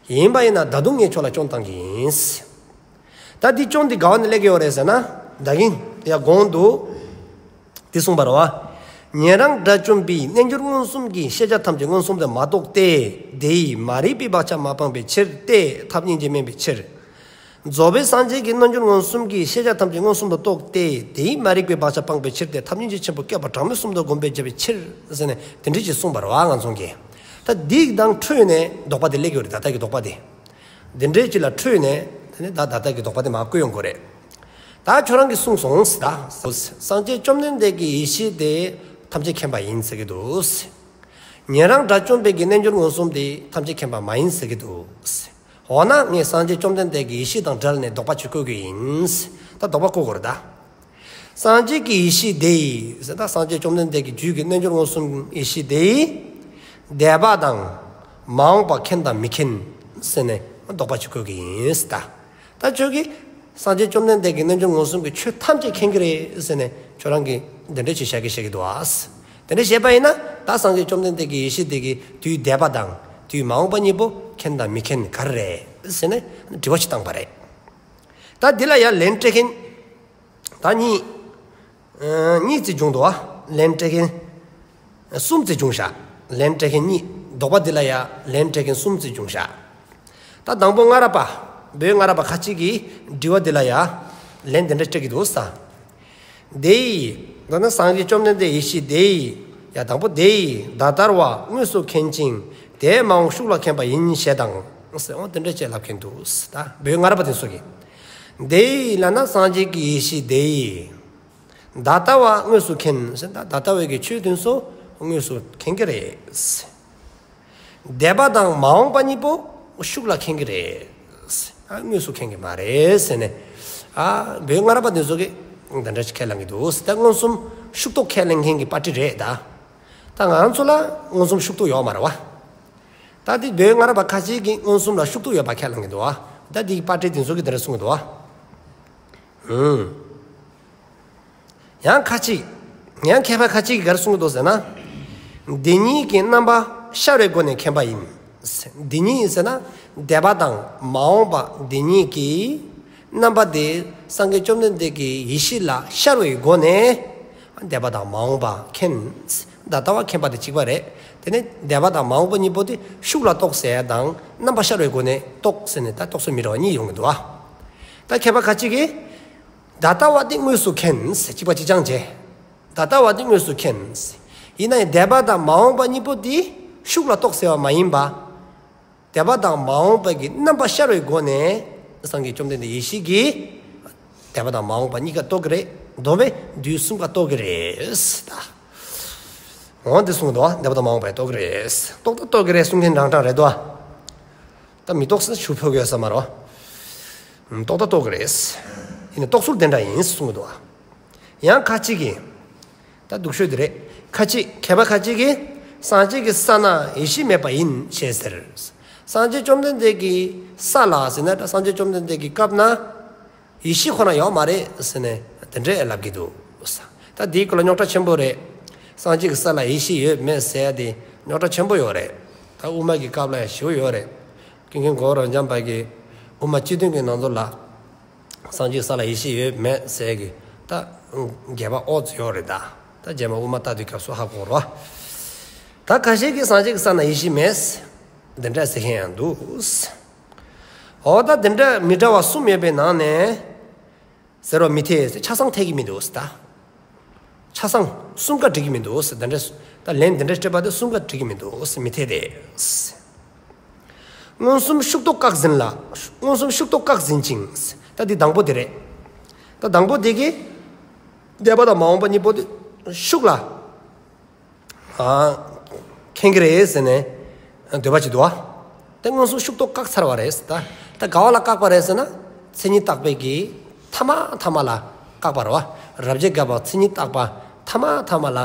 ཡིན་པ་ཡིན་ན་ད་དུང་ངས་ཁྱོད་ལ་སྐྱོན་བཏང་གི་ཡིན། ད་འདི་སྐྱོན་འདི་ག་བ་ནས་སླེབས་ཀྱི་ཡོད་རེད་ཟེར་ན། ད་གིན་ཡ་གོང་དུ་འདི་གསུངས་པ་རེད་བ། ཉན་རང་དགྲ་བཅོམ་པའི་རྣལ་འབྱོར་མངོན་སུམ་གྱིས་ཤེས་བྱ་ཐམས་ཅད་མངོན་སུམ་དུ་མ་རྟོགས་ཏེ། དེ་ཡིས་མ་རིག་པའི་བག་ཆགས་མ་སྤངས་པའི་ཕྱིར་ཏེ། ཐབས་སྙིང་རྗེ་དམན་པའི་ཕྱིར། རྫོགས་པའི་སངས་རྒྱས་ཀྱི་རྣལ་འབྱོར་མངོན་སུམ་གྱིས་ཤེས་བྱ་ཐམས་ཅད་མངོན་སུམ་དུ་རྟོགས་ཏེ། དེ་ཡིས་མ་རིག་པའི་བག་ཆགས་སྤངས་པའི་ཕྱིར་ཏེ། ཐབས་སྙིང་རྗེ་ཆེན་པོ་བསྐྱེད་པ་གྲངས་མེད་གསུམ་དུ་བསྒོམས་པས་འཇལ་བའི་ཕྱིར། ཟེར་ནས་དེ་འདྲ་ཅིག་གསུངས་པ་རེད་བ་ང་ཚོ་གིས། ད་འདི་དང་འཕྲོས་ནས་དོགས་པ་དེ་སླེབས་ཀྱི་ཡོད་རེད། ད་ལྟ་གི་དོགས་པ་དེ། འདི་འདྲའི་ཅིག་ལ་འཕྲོས་ནས་དེ་ནས་ད་ད་ལྟ་གི་དོགས་པ་དེ་མར་བཀོད་ཡོང་དགོས་རེད། ད་ཁྱོད་རང་གིས་གསུངས་སོང་ཟེར་ད། སངས་རྒྱས་བཅོམ་ལྡན་འདས་ཀྱི་ཡེ་ཤེས་དེ་ཐམས་ཅད་མཁྱེན་པ་ཡིན་ཟེར་གྱི་འདུག། ཉན་རང་དགྲ་བཅོམ་པའི་གི་རྣལ་འབྱོར་མངོན་སུམ་དེ་ཐམས་ཅད་མཁྱེན་པ་མ་ཡིན་ཟེར་གྱི་འདུག། འོ་ན་ངས་སངས་རྒྱས་བཅོམ་ལྡན་འདས་ཀྱི་ཡེ་ཤེས་དང་བྲལ་ནས་དོགས་པ་ཅིག་བཀོད་ཀྱི་ཡིན། ད་དོགས་པ་བཀོད་དགོས་རེད་ད། སངས་རྒྱས་ཀྱི་ཡེ་ཤེས་དེ་ཡིས་ཟེར་ད། སངས་རྒྱས་བཅོམ་ལྡན་འདས་ཀྱི་རྒྱུད་ཀྱི་རྣལ་འབྱོར་མངོན་སུམ་ཡེ་ཤེས་དེ་ཡིས་འདས་པ་དང་མ་འོངས་པ་མཁྱེན་དང་མི་མཁྱེན་ཟེར་ནས་དོགས་པ་ཅིག་བཀོད་ཀྱི་ཡིན་ཟེར་ད། ད་ཁྱོད་ཀྱིས་སངས་རྒྱས་བཅོམ་ལྡན་འདས་ཀྱི་རྣལ་འབྱོར་མངོན་སུམ་གྱིས་ཆོས་ཐམས་ཅད་མཁྱེན་གྱི་རེད་ཟེར་ནས་ཁྱོད་རང་གིས་འདི་འདྲ་ཅིག་བཤད་ཀྱི་བཤད་ཀྱི་འདུག་ཨ། དེ་འདྲ་བཤད་པ་ཡིན་ན་ད་སངས་རྒྱས་བཅོམ་ལྡན་འདས་ཀྱི་ཡེ་ཤེས་དེ་གིས་དུས་འདས་པ་དང་དུས་མ་འོངས་པ་གཉིས་པོ་མཁྱེན་དང་མི་མཁྱེན་ག་རེ་རེད་ཟེར་ནས་དྲི་བ་ཅིག་བཏང་པ་རེད། ད་འདི་ལ་ཡང་ལན་སྤྲད་མཁན་ད་གཉིས། ཨ་གཉིས་ཙམ་བྱུང་འདུག་ཨ། ལན་སྤྲད་མཁན་གསུམ་ཙམ་བྱུང་ཤག། ལན་སྤྲད་མཁན་གཉིས། དོགས་པ་འདི་ལ་ཡང་ལན་སྤྲད་མཁན་གསུམ་ཙམ་བྱུང་ཤག། ད་དང་པོ་སྔ་རབས་པ། བོད་སྔ་རབས་པ་ཁ་ཅིག་གིས་དྲི་བ་འདི་ལ་ཡང་ལན་འདི་འདྲ་སྤྲད་ཀྱི་འདུག་ས། དེ་ཡིས། མདོར་ན་སངས་རྒྱས་བཅོམ་ལྡན་འདས་ཡེ་ཤེས་དེ་ཡིས། ཡ་དང་པོ་དེ་ཡིས་ད་ལྟར་བ་དངོས་སུ་མཁྱེན་ཅིང་དེ་མ་འོངས་ཤུགས་ལ་མཁྱེན་པ་ཡིན་ཞེས་དང་། ཟེར་འོ་དེ་འདྲ་ཅིག་ལབ་མཁན་འདུག་ད། བོད་སྔ་རབས་པ་དེ་ཚོ་གིས། དེ་ཡིས་ལབ་ན་སངས་རྒྱས་ཀྱི་ཡེ་ཤེས་དེ་ཡིས། ད་ལྟ་བ་དངོས་སུ་མཁྱེན་ཟེར་ད། ད་ལྟ་བའི་གི་ཆོས་དེ་ཚོ་དངོས་སུ་མཁྱེན་གྱི་རེད། འདས་པ་དང་མ་འོངས་པ་གཉིས་པོ་ཤུགས་ལ་མཁྱེན་གྱི་རེད། ཨ་དངོས་སུ་མཁྱེན་གྱི་མ་རེད་ཟེར་ནས། ཨ་བོད་སྔ་རབས་པ་དེ་ཚོ་གིས་འདི་འདྲ་ཅིག་ཁས་ལེན་གྱི་འདུག་ཟེར། ད་མངོན་སུམ་ཤུགས་རྟོགས་ཁས་ལེན་མཁན་གྱི་པར་ཊི་རེད་ད། ད་ང་རང་ཚོ་ལ་མངོན་སུམ་ཤུགས་རྟོགས་ཡོད་མ་རེད་བ། ད་དེ་བོད་སྔ་རབས་པ་ཁ་ཅིག་གིས་མངོན་སུམ་ལ་ཤུགས་རྟོགས་ཡོད་པ་ཁས་ལེན་གྱི་འདུག་བ། ད་དེ་པར་ཊི་དེ་ཚོ་གིས་འདི་འདྲ་གསུང་གི་འདུག་བ། ཨུམ། ཡང་ཁ་ཅིག། ཡང་མཁས་པ་ཁ་ཅིག་གིས་ག་རེ་གསུང་གི་འདུག་ཟེར་ན། འདི་གཉིས་ཀྱི་རྣམ་པ་ཤར་བའི་སྒོ་ནས་མཁྱེན་པ་ཡིན། འདི་གཉིས་ཟེར་ན་འདས་པ་དང་མ་འོངས་པ་འདི་གཉིས་ཀྱི་རྣམ་པ་དེ་སངས་རྒྱས་བཅོམ་ལྡན་འདས་ཀྱི་ཡེ་ཤེས་ལ་ཤར་བའི་སྒོ་ནས་འདས་པ་དང་མ་འོངས་པ་མཁྱེན། ད་ལྟ་བ་མཁྱེན་པ་དེ་གཅིག་པ་རེད། དེ་ནས་འདས་པ་དང་མ་འོངས་པ་གཉིས་པོ་དེ་ཤུགས་ལ་རྟོགས་ཟེར་ཡ་དང་རྣམ་པ་ཤར་བའི་སྒོ་ནས་རྟོགས་ཟེར་ནས་ད་རྟོགས་ཚུལ་མི་འདྲ་བ་གཉིས་ཡོང་གི་འདུག་བ། ད་མཁས་པ་ཁ་ཅིག་གིས། ད་ལྟ་བ་དེ་དངོས་སུ་མཁྱེན་ཟེར། གཅིག་པ་གཅིག་རྐྱང་བྱས། ད་ལྟ་བ་དེ་དངོས་སུ་མཁྱེན་ཟེར། ཡིན་ན་ཡང་འདས་པ་དང་མ་འོངས་པ་གཉིས་པོ་དེ་ཤུགས་ལ་རྟོགས་ཟེར་བ་མ་ཡིན་པ། འདས་པ་དང་མ་འོངས་པ་གི་རྣམ་པ་ཤར་བའི་སྒོ་ནས་སངས་རྒྱས་བཅོམ་ལྡན་འདས་ཡེ་ཤེས་ཀྱིས་འདས་པ་དང་མ་འོངས་པ་གཉིས་ཀ་རྟོགས་ཀྱི་རེད། མདོར་བསྡུས་ན་དུས་གསུམ་ཀ་རྟོགས་ཀྱི་རེད་ཟེར་ད། འོ་འདི་གསུངས་འདུག་བ། འདས་པ་དང་མ་འོངས་པ་རྟོགས་ཀྱི་རེད། རྟོགས་ད་རྟོགས་ཀྱི་རེད་གསུང་མཁན་རང་རང་རེད་དོ། ད་མི་རྟོགས་ཟེར་ཞུ་ཕོད་ཀྱི་ཡོད་ས་མ་རེད། རྟོགས་ད་རྟོགས་ཀྱི་རེད། ཡིན་ནའི་རྟོགས་ཚུལ་དེ་འདྲ་ཡིན་གསུང་གི་འདུག་བ། ཡང་ཁ་ཅིག་གིས། ད་སྡུག་ཤོས་དེ་རེད། ཁ་ཅིག་མཁས་པ་ཁ་ཅིག་གིས་སངས་རྒྱས་ཀྱི་ས་ན་ཡེ་ཤེས་མེད་པ་ཡིན་ཞེས་ཟེར། སངས་རྒྱས་བཅོམ་ལྡན་འདས་ཀྱི་ས་ལ་ཟེར་ན་ད་སངས་རྒྱས་བཅོམ་ལྡན་འདས་ཀྱི་སྐབས་ན། ཡེ་ཤེས་ཁོ་ན་ཡོད་མ་རེད་ཟེར་ནས་དེ་འདྲས་ལབ་ཀྱི་འདུག། ད་དེའི་སྐོར་ལ་རྙོག་དྲ་ཆེན་པོ་རེད། སངས་རྒྱས་ཀྱི་ས་ལ་ཡེ་ཤེས་ཡོད་མེད་ཟེར་ཡ་དེ་རྙོག་དྲ་ཆེན་པོ་ཡོད་རེད། ད་དབུ་མ་གི་སྐབས་ལ་ཡང་ཞེ་པོ་ཡོད་རེད། ཀུན་མཁྱེན་གོ་བོ་རབ་འབྱམས་པ་གིས་དབུ་མ་སྤྱི་དོན་གྱི་ནང་དུ་ལ། སངས་རྒྱས་ཀྱི་ས་ལ་ཡེ་ཤེས་ཡོད་མེད་ཟེར་གྱི་ད་རྒྱས་པ་ཨོ་ཙི་ཡོད་རེད་ད། ད་རྗེས་མ་དབུ་མ་ལྟ་དུས་སྐབས་སུ་ཧ་གོ་རོ། ད་ཁ་ཤས་ཀྱིས་སངས་རྒྱས་ཀྱི་ས་ན་ཡེ་ཤེས་མེད། དེ་འདྲ་ཟེར་མཁན་ཡང་འདུག། འོ་ད་དེ་འདྲ་མི་འདྲ་བ་གསུམ་ཡོད་པའི་ནང་ནས། ཟེར་བ་མི་འཐད་ཟེར། ཆ་ཚང་འཐད་ཀྱི་མི་འདུག་ཟེར་ད། ཆ་ཚང་གསུམ་ཀ་འགྲིག་གི་མི་འདུག་ཟེར། དེ་འདྲ་ད་ལན་དེ་འདྲ་སྤྲད་པ་དེ་གསུམ་ཀ་འགྲིག་གི་མི་འདུག་ཟེར། མི་འཐད་དེ། མངོན་སུམ་ཤུགས་རྟོགས་བཀག་ཟིན་ལ། མངོན་སུམ་ཤུགས་རྟོགས་བཀག་ཟིན་ཅིང་ཟེར། ད་འདི་དང་པོ་དེ་རེད། ད་དང་པོ་དེ་གིས། འདས་པ་དང་མ་འོངས་པ་གཉིས་པོ་དེ་ཤུགས་ལ་ཨ་མཁྱེན་གྱི་རེད་ཟེར་ནས་འདོད་པ་ཅིག་འདུག་བ། དེ་མངོན་སུམ་ཤུགས་རྟོགས་བཀག་ཚར་བ་རེད་ད། ད་ག་བ་ལ་བཀག་པ་རེད་ཟེར་ན། མཚན་ཉིད་བརྟག་པའི་གི་ཐ་མ་ཐ་མ་ལ་བཀག་པ་རེད་བ། རབ་བྱེད་དགག་པ་མཚན་ཉིད་བརྟག་པ་ཐ་མ་ཐ་མ་ལ་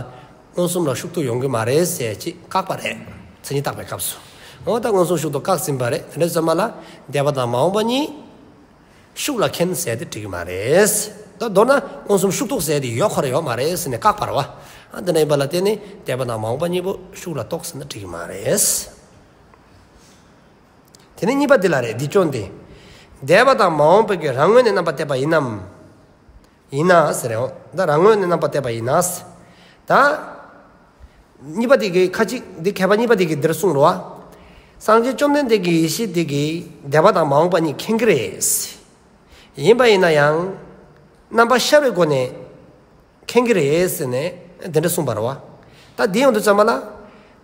མངོན་སུམ་ལ་ཤུགས་རྟོགས་ཡོང་གི་མ་རེད་ཟེར་ཅིག་བཀག་པ་རེད། མཚན་ཉིད་བརྟག་པའི་སྐབས་སུ། འོ་ད་མངོན་སུམ་ཤུགས་རྟོགས་བཀག་ཟིན་པ་རེད། དེ་འདྲ་ཙམ་མ་ལ་འདས་པ་དང་མ་འོངས་པ་གཉིས་ཤུགས་ལ་མཁྱེན་ཟེར་དེ་འགྲིག་གི་མ་རེད། ད་མདོར་ན་མངོན་སུམ་ཤུགས་རྟོགས་ཟེར་དེ་ཡོད་ཁོ་ར་ཡོད་མ་རེད་ཟེར་ནས་བཀག་པ་རེད་བ། ཨ་འདི་འདྲ་ཡིན་པ་ལ་བརྟེན་ནས་འདས་པ་དང་མ་འོངས་པ་གཉིས་པོ་ཤུགས་ལ་རྟོགས་ཟེར་ན་འགྲིག་གི་མ་རེད། དེ་ནས་གཉིས་པ་འདི་ལ་རེད། འདི་སྐྱོན་དེ། འདས་པ་དང་མ་འོངས་པའི་གི་རང་ངོས་ནས་རྣམ་པ་གཏད་པ་ཡིན་ནམ། ཡིན་ན་ཟེར་རེད། འོ་ད་རང་ངོས་ནས་རྣམ་པ་གཏད་པ་ཡིན་ན་ཟེར། ད་གཉིས་པ་འདི་གི་ཁ་ཅིག་འདི་མཁས་པ་གཉིས་པ་འདི་གི་འདིར་གསུངས་རེད་བ། སངས་རྒྱས་བཅོམ་ལྡན་འདས་ཀྱི་ཡེ་ཤེས་འདི་གིས་འདས་པ་དང་མ་འོངས་པ་གཉིས་མཁྱེན་གྱི་རེད་ཟེར། ཡིན་པ་ཡིན་ན་ཡང་རྣམ་པ་ཤར་བའི་སྒོ་ནས་མཁྱེན་གྱི་རེད་ཟེར་ནས་དེ་འདྲ་གསུངས་པ་རེད་བ། ད་འདི་ཡོང་དུས་ཙམ་པ་ལ།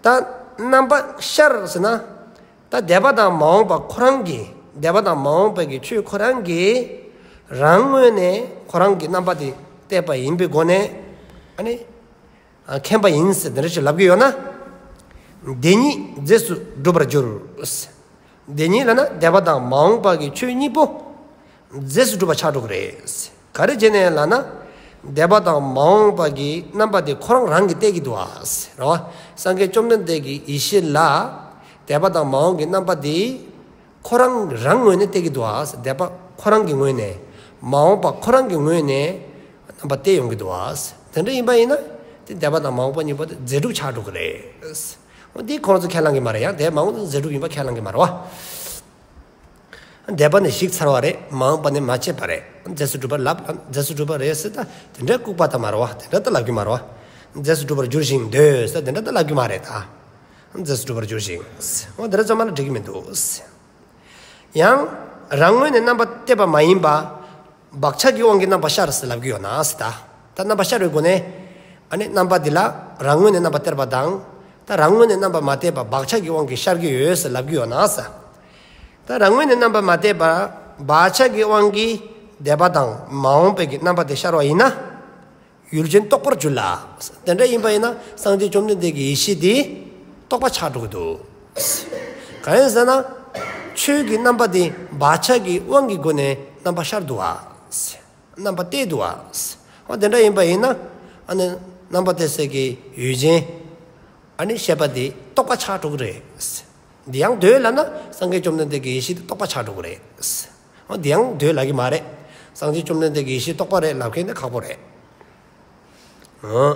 ད་རྣམ་པ་ཤར་ཟེར་ན། ད་འདས་པ་དང་མ་འོངས་པ་ཁོ་རང་གི་འདས་པ་དང་མ་འོངས་པའི་གི་ཆོས་ཁོ་རང་གི་རང་ངོས་ནས་ཁོ་རང་གི་རྣམ་པ་དེ་གཏད་པ་ཡིན་པའི་སྒོ་ནས་ཨ་ནི་ཨ་མཁྱེན་པ་ཡིན་ཟེར་དེ་འདྲ་ཞིག་ལབ་ཀྱི་ཡོད་ན། དེ་གཉིས་རྫས་སུ་གྲུབ་པར་འགྱུར། དེ་གཉིས་ལབ་ན་འདས་པ་དང་མ་འོངས་པ་གི་ཆོས་གཉིས་པོ་རྫས་སུ་གྲུབ་པ་ཆགས་འགྲོ་གི་རེད། ག་རེ་བྱས་ནས་ལབ་ན། འདས་པ་དང་མ་འོངས་པ་གི་རྣམ་པ་དེ་ཁོ་རང་རང་གིས་གཏད་ཀྱི་འདུག་བ། རེད་བ། སངས་རྒྱས་བཅོམ་ལྡན་འདས་ཀྱི་ཡེ་ཤེས་ལ་འདས་པ་དང་མ་འོངས་ཀྱི་རྣམ་པ་དེ་ཁོ་རང་རང་ངོས་ནས་གཏད་ཀྱི་འདུག་བ། འདས་པ་ཁོ་རང་གི་ངོས་ནས། མ་འོངས་པ་ཁོ་རང་གི་ངོས་ནས་རྣམ་པ་གཏད་ཡོང་གི་འདུག་བ། དེ་འདྲ་ཡིན་པ་ཡིན་ན་དེ་འདས་པ་དང་མ་འོངས་པ་གཉིས་པོ་དེ་རྫས་གྲུབ་ཆགས་འགྲོ་གི་རེད། འདི་ཁོང་ཚོ་ཁས་བླངས་ཀྱི་མ་རེད། ཡང་འདས་མ་འོངས་རྫས་གྲུབ་ཡིན་པ་ཁས་བླངས་ཀྱི་མ་རེད་བ། འདས་པ་ནས་ཞིག་ཚར་བ་རེད། མ་འོངས་པ་ནས་མ་སྐྱེས་པ་རེད། རྫས་སུ་གྲུབ་པ་ལབ་ལབ་རྫས་སུ་གྲུབ་པ་རེད་ཟེར་ད་དེ་འདྲ་ལྐུགས་པ་ད་མ་རེད་བ། དེ་འདྲ་ད་ལབ་ཀྱི་མ་རེད་བ། རྫས་སུ་གྲུབ་པར་འགྱུར་ཞིང་འདོད་ཟེར་དེ་འདྲ་ད་ལབ་ཀྱི་མ་རེད་ད། རྫས་སུ་གྲུབ་པར་འགྱུར་ཞིང་། འོ་དེ་འདྲ་ཙམ་མ་ལ་འགྲིག་གི་མི་འདུག། ཡང་རང་ངོས་ནས་རྣམ་པ་གཏད་པ་མ་ཡིན་པ། བག་ཆགས་ཀྱི་དབང་གིས་རྣམ་པ་ཤར་ཟེར་ལབ་ཀྱི་ཡོད་ན་ཟེར་ད། ད་རྣམ་པ་ཤར་བའི་སྒོ་ནས། ཨ་ནི་རྣམ་པ་འདི་ལ་རང་ངོས་ནས་རྣམ་པ་གཏད་པ་དང་། ད་རང་ངོས་ནས་རྣམ་པ་མ་གཏད་པ་བག་ཆགས་ཀྱི་དབང་གིས་ཤར་གྱི་ཡོད་ཟེར་ལབ་ཀྱི་ཡོད་ན་ཟེར། ད་རང་ངོས་ནས་རྣམ་པ་མ་གཏད་པ་བག་ཆགས་ཀྱི་དབང་གིས་འདས་པ་དང་མ་འོངས་པའི་གི་རྣམ་པ་དེ་ཤར་བ་ཡིན་ན། ཡུལ་ཅན་རྟོགས་པར་འགྱུར་ལ། དེ་འདྲ་ཡིན་པ་ཡིན་ན་སངས་རྒྱས་བཅོམ་ལྡན་འདས་ཀྱི་ཡེ་ཤེས་དེ་རྟོགས་པ་ཆགས་འགྲོ་གི་འདུག། གང་ཡིན་ཟེར་ན། ཆོས་ཀྱི་རྣམ་པ་དེ་བག་ཆགས་ཀྱི་དབང་གི་སྒོ་ནས་རྣམ་པ་ཤར་འདུག་བ། རྣམ་པ་གཏད་འདུག་བ། འོ་དེ་འདྲ་ཡིན་པ་ཡིན་ན། ཨ་ནི་རྣམ་པ་གཏད་སའི་གི་ཡུལ་ཅན། ཨ་ནི་ཤེས་པ་དེ་རྟོགས་པ་ཆགས་འགྲོ་གི་རེད། འདི་ཡང་འདོད་ལབ་ན་སངས་རྒྱས་བཅོམ་ལྡན་འདས་ཀྱི་ཡེ་ཤེས་དེ་རྟོགས་པ་ཆགས་འགྲོ་གི་རེད། འོ་འདི་ཡང་འདོད་ལབ་ཀྱི་མ་རེད། སངས་རྒྱས་བཅོམ་ལྡན་འདས་ཀྱི་ཡེ་ཤེས་རྟོགས་པ་རེད་ལབ་མཁན་དེ་ཁག་པོ་རེད། འོ།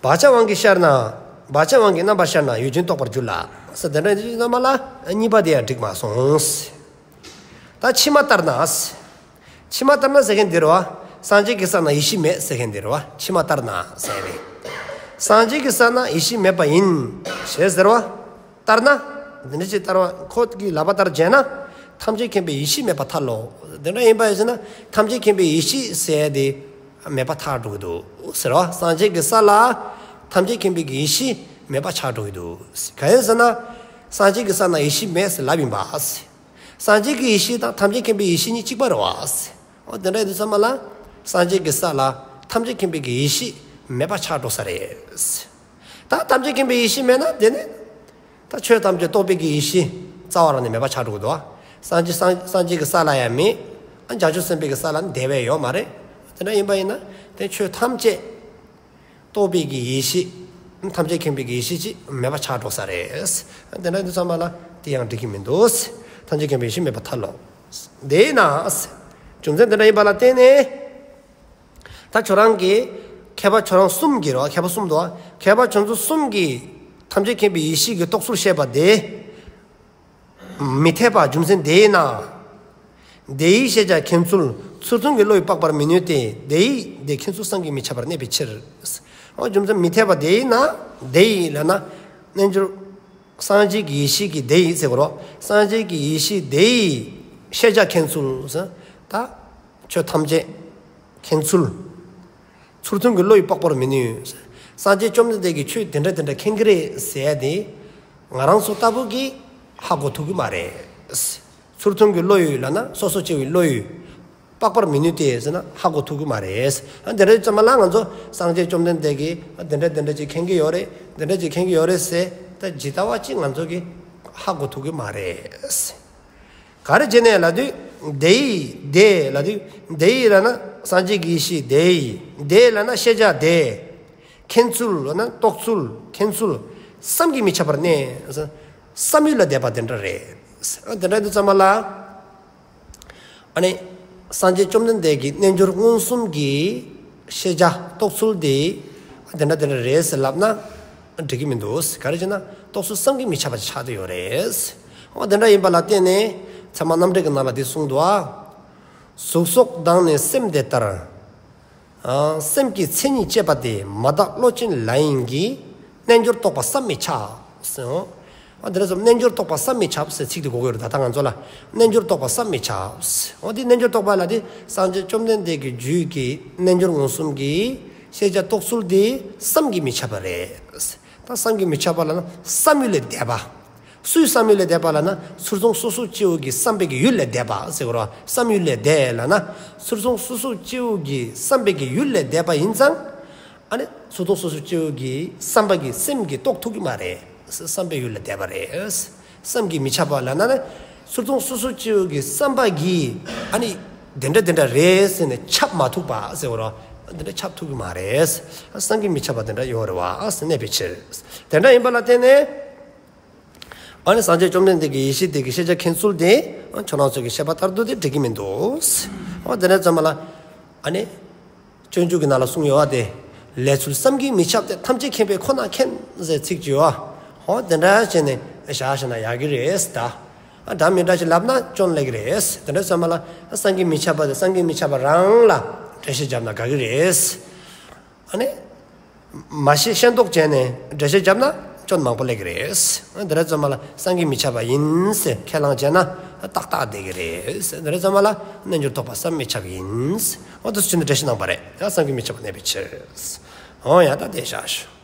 བག་ཆགས་དབང་གིས་ཤར་ན། བག་ཆགས་དབང་གིས་རྣམ་པ་ཤར་ན་ཡུལ་ཅན་རྟོགས་པར་འགྱུར་ལ། ཟེར་དེ་འདྲ་ཡིན་དུས་ཙམ་པ་ལ་གཉིས་པ་དེ་ཡང་འགྲིག་མ་སོང་། ད་ཕྱི་མ་ལྟར་ན། ཕྱི་མ་ལྟར་ན་ཟེར་མཁན་འདི་རེད་བ། སངས་རྒྱས་ཀྱི་ས་ན་ཡེ་ཤེས་མེད་ཟེར་མཁན་འདི་རེད་བ། ཕྱི་མ་ལྟར་ན་ཟེར་ནས། སངས་རྒྱས་ཀྱི་ས་ན་ཡེ་ཤེས་མེད་པ་ཡིན། ཞེས་ཟེར་བ། ལྟར་ན། འདི་འདྲ་ཅིག་ལྟར་བ་ཁོ་གི་ལབ་པ་ལྟར་བྱས་ན། ཐམས་ཅད་མཁྱེན་པའི་ཡེ་ཤེས་མེད་པར་ཐལ་ལོ། དེ་འདྲ་ཡིན་པ་ཡིན་ཟེར་ན་ཐམས་ཅད་མཁྱེན་པའི་ཡེ་ཤེས་ཟེར་དེ་མེད་པར་ཐལ་འགྲོ་གི་འདུག་ཟེར་བ། སངས་རྒྱས་ཀྱི་ས་ལ་ཐམས་ཅད་མཁྱེན་པའི་ཡེ་ཤེས་མེད་པ་ཆགས་འགྲོ་གི་འདུག། གང་ཡིན་ཟེར་ན། སངས་རྒྱས་ཀྱི་ས་ན་ཡེ་ཤེས་མེད་ཟེར་ལབ་ཡིན་པ། སངས་རྒྱས་ཀྱི་ཡེ་ཤེས་དང་ཐམས་ཅད་མཁྱེན་པའི་ཡེ་ཤེས་གཉིས་གཅིག་པ་རེད་བ། འོ་དེ་འདྲ་ཡིན་དུས་ཙམ་པ་ལ། སངས་རྒྱས་ཀྱི་ས་ལ་ཐམས་ཅད་མཁྱེན་པའི་གི་ཡེ་ཤེས་མེད་པ་ཆགས་འགྲོ་ས་རེད། ད་ཐམས་ཅད་མཁྱེན་པའི་ཡེ་ཤེས་མེད་ན་དེ་ནི། ད་ཆོས་ཐམས་ཅད་རྟོགས་པའི་གི་ཡེ་ཤེས་རྩ་བ་རང་ནས་མེད་པ་ཆགས་འགྲོ་གི་འདུག་བ། སངས་རྒྱས་སངས་སངས་རྒྱས་ཀྱི་ས་ལ་ཡང་མེད། ཨ་བྱང་ཆུབ་སེམས་དཔའི་གི་ས་ལ་ནི་དེ་བས་ཡོད་མ་རེད། དེ་འདྲ་ཡིན་པ་ཡིན་ན་དེ་ཆོས་ཐམས་ཅད་རྟོགས་པའི་གི་ཡེ་ཤེས། ཐམས་ཅད་མཁྱེན་པའི་གི་ཡེ་ཤེས་ཅིག་མེད་པ་ཆགས་འགྲོ་ས་རེད། དེ་འདྲ་ཡིན་དུས་ཙམ་པ་ལ་དེ་ཡང་འགྲིག་གི་མི་འདུག། ཐམས་ཅད་མཁྱེན་པའི་ཡེ་ཤེས་མེད་པར་ཐལ་ལོ། དེས་ན། རྒྱུ་མཚན་དེ་འདྲ་ཡིན་པ་ལ་བརྟེན་ནས། ད་ཁྱོད་རང་གིས་མཁས་པ་ཁྱོད་རང་གསུམ་གྱིས་རེད་བ། མཁས་པ་གསུམ་འདུག་བ། མཁས་པ་ཁྱོད་ཚོ་གསུམ་གྱིས་ཐམས་ཅད་མཁྱེན་པའི་ཡེ་ཤེས་ཀྱི་རྟོགས་ཚུལ་བཤད་པ་དེ། མི་འཐད་པ་རྒྱུ་མཚན་དེས་ན། དེ་ཡི་ཤེས་བྱ་མཁྱེན་ཚུལ་ཚུར་མཐོང་གི་བློ་ཡིས་དཔག་པར་མི་ནུས་ཏེ། དེ་ཡི་དེ་མཁྱེན་ཚུལ་བསམ་གྱིས་མི་ཁྱབ་པར་གནས་པའི་ཕྱིར། འོ་རྒྱུ་མཚན་མི་འཐད་པ་དེས་ན། དེ་ཡི་ལབ་ན། རྣལ་འབྱོར། སངས་རྒྱས་ཀྱི་ཡེ་ཤེས་ཀྱི་དེ་ཡི་ཟེར་དགོས་རེད། སངས་རྒྱས་ཀྱི་ཡེ་ཤེས་དེ་ཡི་ཤེས་བྱ་མཁྱེན་ཚུལ་ཟེར། ད་ཆོས་ཐམས་ཅད་མཁྱེན་ཚུལ། ཚུར་མཐོང་གི་བློ་ཡིས་དཔག་པར་མི་ནུས། སངས་རྒྱས་བཅོམ་ལྡན་འདས་ཀྱིས་ཆོས་དེ་འདྲ་དེ་འདྲ་མཁྱེན་གྱི་རེད་ཟེར་ཏེ། ང་རང་ཚོ་ལྟ་བུ་གིས་ཧ་གོ་ཐུབ་ཀྱི་མ་རེད། ཚུར་མཐོང་གི་བློ་ཡིས་ལབ་ན་སོ་སོ་སྐྱེ་བོའི་བློ་ཡིས། དཔག་པར་མི་ནུས་ཏེ་ཟེར་ན་ཧ་གོ་ཐུབ་ཀྱི་མ་རེད། ཨ་དེ་འདྲ་ཙམ་ལ་ང་ཚོ་སངས་རྒྱས་བཅོམ་ལྡན་འདས་ཀྱིས་ཨ་དེ་འདྲ་དེ་འདྲ་ཅིག་མཁྱེན་གྱི་ཡོད་རེད། དེ་འདྲ་ཅིག་མཁྱེན་གྱི་ཡོད་རེད་ཟེར་ད་ཇི་ལྟ་བ་ཅིག་ང་ཚོ་གིས་ཧ་གོ་ཐུབ་ཀྱི་མ་རེད། ག་རེ་བྱས་ནས་ལབ་དུས་དེ་ཡི་དེ་ལབ་དུས་དེ་ཡི་ལབ་ན་སངས་རྒྱས་ཀྱི་ཡེ་ཤེས་དེ་ཡི། དེ་ལབ་ན་ཤེས་བྱ་དེ། མཁྱེན་ཚུལ་ལབ་ན་རྟོགས་ཚུལ་མཁྱེན་ཚུལ་བསམ་གྱིས་མི་ཁྱབ་པར་གནས། བསམ་ཡུལ་ལ་འདས་པ་དེ་འདྲ་རེད། ཨ་དེ་འདྲ་དུས་ཙམ་པ་ལ། ཨ་ནི་སངས་རྒྱས་བཅོམ་ལྡན་འདས་ཀྱི་རྣལ་འབྱོར་མངོན་སུམ་གྱི་ཤེས་བྱ་རྟོགས་ཚུལ་དེ་དེ་འདྲ་དེ་འདྲ་རེད་ཟེར་ལབ་ན་འགྲིག་གི་མི་འདུག་ག་རེ་བྱས་ན་རྟོགས་ཚུལ་བསམ་གྱིས་མི་ཁྱབ་པ་ཆགས་བསྡད་ཡོད་རེད། འོ་དེ་འདྲ་ཡིན་པ་ལ་བརྟེན་ནས་ཚད་མ་རྣམ་འགྲེལ་གྱི་ནང་ལ་འདི་གསུངས་འདུག་ཨ། གཟུགས་སོགས་དང་ནི་སེམས་དེ་ལྟར། ཨ་སེམས་ཀྱི་མཚན་ཉིད་བསྐྱེད་པ་དེ། མ་དག་བློ་ཅན་ལ་ཡིན་གྱི། རྣལ་འབྱོར་རྟོགས་པ་བསམ་མི་ཁྱབ་ཟེར། ཨ་འདི་ལ་ཙམ་རྣལ་འབྱོར་རྟོགས་པ་བསམ་མི་ཁྱབ་ཟེར་ཚིག་དེ་གོ་གི་ཡོད་རེད། ད་ལྟ་ང་ཚོ་ལ་རྣལ་འབྱོར་རྟོགས་པ་བསམ་མི་ཁྱབ། འོ་དེ་རྣལ་འབྱོར་རྟོགས་པ་ལ་དེ་སངས་རྒྱས་བཅོམ་ལྡན་འདས་ཀྱི་རྒྱུད་ཀྱི་རྣལ་འབྱོར་མངོན་སུམ་གྱི་ཤེས་བྱ་རྟོགས་ཚུལ་དེ་བསམ་གྱིས་མི་ཁྱབ་པ་རེད། ད་བསམ་གྱིས་མི་ཁྱབ་པ་ལབ་ན་བསམ་ཡུལ་ལས་འདས་པ། སུའི་བསམ་ཡུལ་ལས་འདས་པ་ལབ་ན་ཚུར་མཐོང་སོ་སོ་སྐྱེ་བོ་གི་བསམ་པའི་གི་ཡུལ་ལས་འདས་པ་ཟེར་གོ་ར། བསམ་ཡུལ་ལས་འདས་ལབ་ན་ཚུར་མཐོང་སོ་སོ་སྐྱེ་བོ་གི་བསམ་པའི་གི་ཡུལ་ལས་འདས་པ་ཡིན་ཙང་། ཨ་ནི་ཚུར་མཐོང་སོ་སོ་སྐྱེ་བོ་གི་བསམ་པ་གི་སེམས་ཀྱིས་རྟོགས་ཐུབ་ཀྱི་མ་རེད། བསམ་པའི་ཡུལ་ལས་འདས་པ་རེད། བསམ་གྱིས་མི་ཁྱབ་པ་ལབ་ན་ནི་ཚུར་མཐོང་སོ་སོ་སྐྱེ་བོ་གི་བསམ་པ་གིས་ཨ་ནི་དེ་འདྲ་དེ་འདྲ་རེད་ཟེར་ནས་ཁྱབ་མ་ཐུབ་པ་ཟེར་གོ་ར། དེ་འདྲ་ཁྱབ་ཐུབ་ཀྱི་མ་རེད། བསམ་གྱིས་མི་ཁྱབ་པ་དེ་འདྲ་ཡོད་རེད་བ་ཟེར་གནས་པའི་ཕྱིར། དེ་འདྲ་ཡིན་པ་ལ་བརྟེན་ནས། ཨ་ནི་སངས་རྒྱས་བཅོམ་ལྡན་འདས་ཀྱི་ཡེ་ཤེས་དེ་གི་ཤེས་བྱ་མཁྱེན་ཚུལ་དེ་ཁྱོད་རང་ཚོ་གི་བཤད་པ་ལྟར་དུ་དེ་འགྲིག་གི་མི་འདུག་འོ་དེ་འདྲ་ཙམ་པ་ལ། ཨ་ནི་སྤྱོད་འཇུག་གི་ནང་ལ་གསུངས་ཡོད་པ་དེ། ལས་ཚུལ་བསམ་གྱིས་མི་ཁྱབ་སྟེ། ཐམས་ཅད་མཁྱེན་པས་ཁོ་ན་མཁྱེན་ཟེར་ཚིག་ཅིག་ཡོད་པ། འོ་དེ་འདྲ་བྱས་ནས་བཞག་བཞག་ན་ཡག་གི་རེད་ད། ཨ་འདྲ་མི་འདྲ་ཞིག་ལབ་ན་སྐྱོན་སླེབས་ཀྱི་རེད། དེ་འདྲ་ཙམ་པ་ལ་བསམ་གྱིས་མི་ཁྱབ་པ་དེ་བསམ་གྱིས་མི་ཁྱབ་པ་རང་ལ་འགྲེལ་བཤད་བརྒྱབ་ན་དགའ་གི་རེད། ཨ་ནི། མ་ཤེས་ཤེས་མདོག་བྱས་ནས་འགྲེལ་བཤད་བརྒྱབ་ན་སྐྱོན་མང་པོ་སླེབས་ཀྱི་རེད། དེ་འདྲ་ཙམ་པ་ལ་བསམ་གྱིས་མི་ཁྱབ་པ་ཡིན་ཟེར་ཁས་བླངས་བྱས་ན་ཏག་ཏག་བསྡད་ཀྱི་རེད། དེ་འདྲ་ཙམ་པ་ལ་རྣལ་འབྱོར་རྟོགས་པ་བསམ་མི་ཁྱབ་ཡིན། འོ་དེ་ཚོ་ཅི་འདྲ་འགྲེལ་བཤད་གནང་པ་རེད། ཡང་བསམ་གྱིས་མི་ཁྱབ་པ་གནས་པའི་ཕྱིར། འོ་ཡང་ད་དེ་བཞག་ཞུ།